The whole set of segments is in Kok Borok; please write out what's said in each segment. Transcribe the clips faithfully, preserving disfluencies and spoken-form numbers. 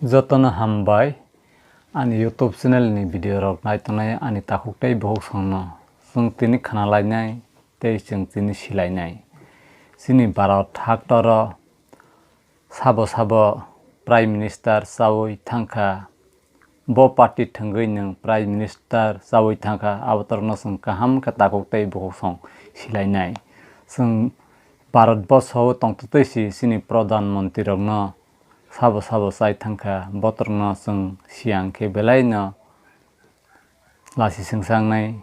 Jotono hambai ani YouTube channel ni video rok nai tongnai ani takhuk tei bukhuk songno. Chwng tini khna lainai tei chwng tini si lainai. Chini Bharat haktoro sabo sabo Prime Minister chaui thangkha. Bo party thwngwi nwng Prime Minister chaui thangkha, abotorokno chwng kaham khe takhuk tei bukhuk song si lainai. Chwng Bharat borsho o tongtwtwi si chini Pradhan Mantri rokno sabo sabo chai thangkha, botorokno chwng siyang khe belaino lasi swngsa wngnai.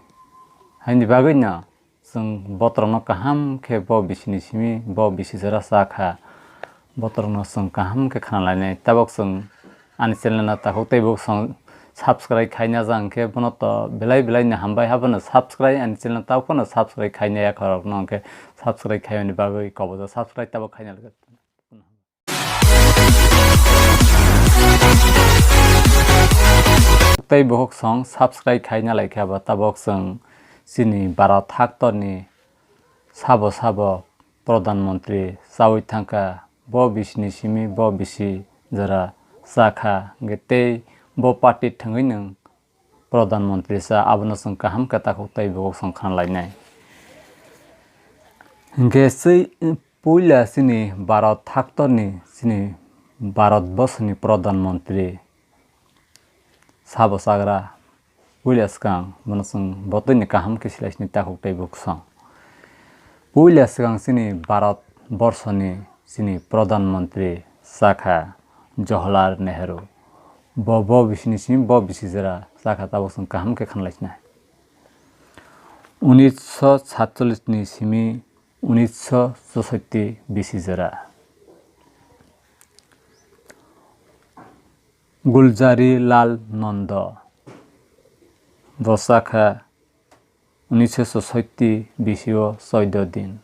Haini bagwino chwng botorokno kaham khe bo bisini simi, bo bisi jora cha kha, botorokno chwng kaham khe khna lainai. Tabok chwng ani channel no takhuk tei bukhuk song subscribe khaina jang khe bono to belai belai ni hambai, habono subscribe ani channel tabok no subscribe khaina yakhorokno hwnkhe subscribe khaimani bagwi kobojo subscribe tabok khaina. Tei bukhuk song subscribe khaina laikha ba tabok chwng chini Bharat haktorni sabo sabo Pradhan Mantri chaui thangkha, bo bisini simi bo bisi jora cha kha hwnkhe tei bo party thwngwi nwng Pradhan Mantri cha, abono chwng kaham khe takhuk tei bukhuk song khna lainai. Hwnkhe chwi puila chini Bharat haktorni chini Bharat borsoni Pradhan Mantri sabo chagra puila swkang bono chwng botwini kaham khe silai sini takhuk tei bukhuk song. Puila swkang chini Bharat borsoni chini Pradhan Mantri cha kha Jawaharlal Nehru. Bo, bo bisini simi bo bisi jora cha kha, tabok chwng kaham khe khna lai sinai. Unisho satchollish ni simi unisho chousotti bisi jora. Gulzari Lal Nando, bo cha kha unisho chousotti bisi o choido din.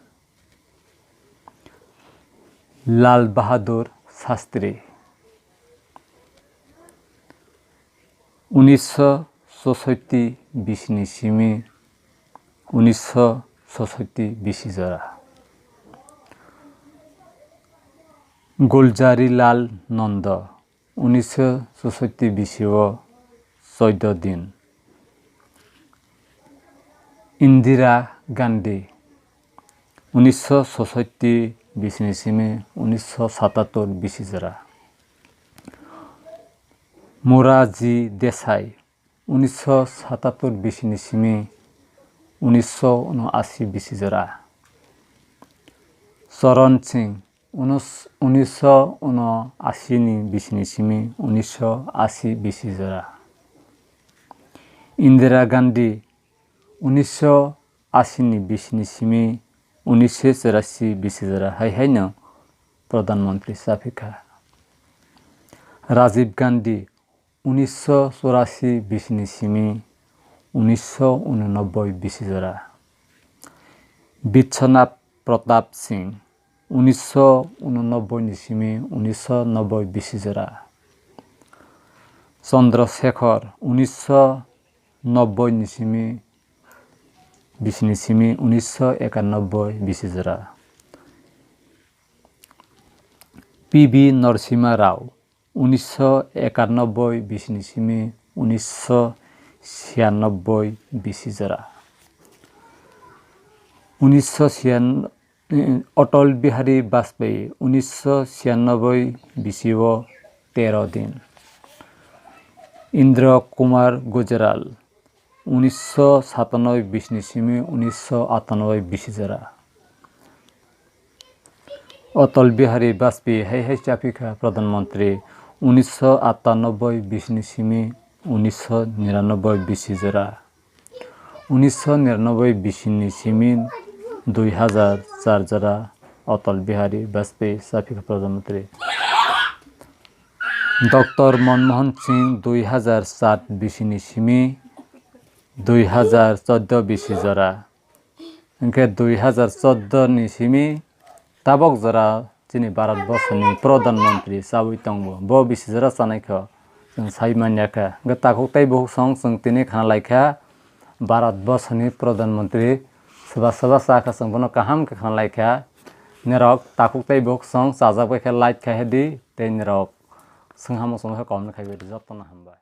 Lal Bahadur Shastri, unisho chousotti bisi ni simi unisho chousotti bisi jora. Gulzari Lal Nando, unisho chousotti bisi o choido din. Indira Gandhi, unisho chousotti bisi ni simi unisho satattor bisi jora. Morarji Desai, unisho satattor bisi ni simi unisho unoashi bisi jora. Charan Singh, unos-, unisho unoashi ni bisi ni simi unisho ashi bisi jora. Indira Gandhi, unisho ashi ni bisi ni simi unisho churashi bisi jora hai haino Pradhan Mantri cha phi kha. Rajiv Gandhi, unisho churashi bisi ni simi unisho unonobboi bisi jora. Biswanath Pratap Singh, unisho unonobboi ni simi unisho nobboi bisi jora. Chandra Shekhar, unisho nobboi ni simi bisi ni simi unisho ekanobboi bisi jora. P V Narasimha Rao, unisho ekanobboi bisi ni simi unisho chhiyanobboi bisi jora. Unisho chhiyan-, Atal Bihari Vajpayee, unisho chhiyanobboi bisi o tero din. Indra Kumar Gujral, unisho satanoi bisi ni simi unisho atanoi bisi jora. Atal Bihari Vajpayee hai hai cha phi kha Pradhan Mantri, unisho atanoboi bisi ni simi unisho niranobboi bisi jora. Unisho niranobboi bisi ni simi dui hazar char jora Atal Bihari Vajpayee cha phi kha Pradhan Mantri. Doctor Manmohan Singh dui hazar char bisi ni simi dui hazar chordo bisi jora. Hwnkhe dui hazar chordo ni simi tabok jora chini Bharat borsoni Pradhan Mantri chaui tongo. Bo bisi jora chanai kho, chwng sai manya kha. Hwnkhe takhuk tei bukhuk song chwng tini khna lai kha. Bharat borsoni Pradhan Mantri swba swba cha kha, chwng bono kaham khe khna lai kha. Norok takhuk tei bukhuk song chajak bai khe like khai di, tei norok Swnghamo chwngkha comment khaibai di, jotono hambai.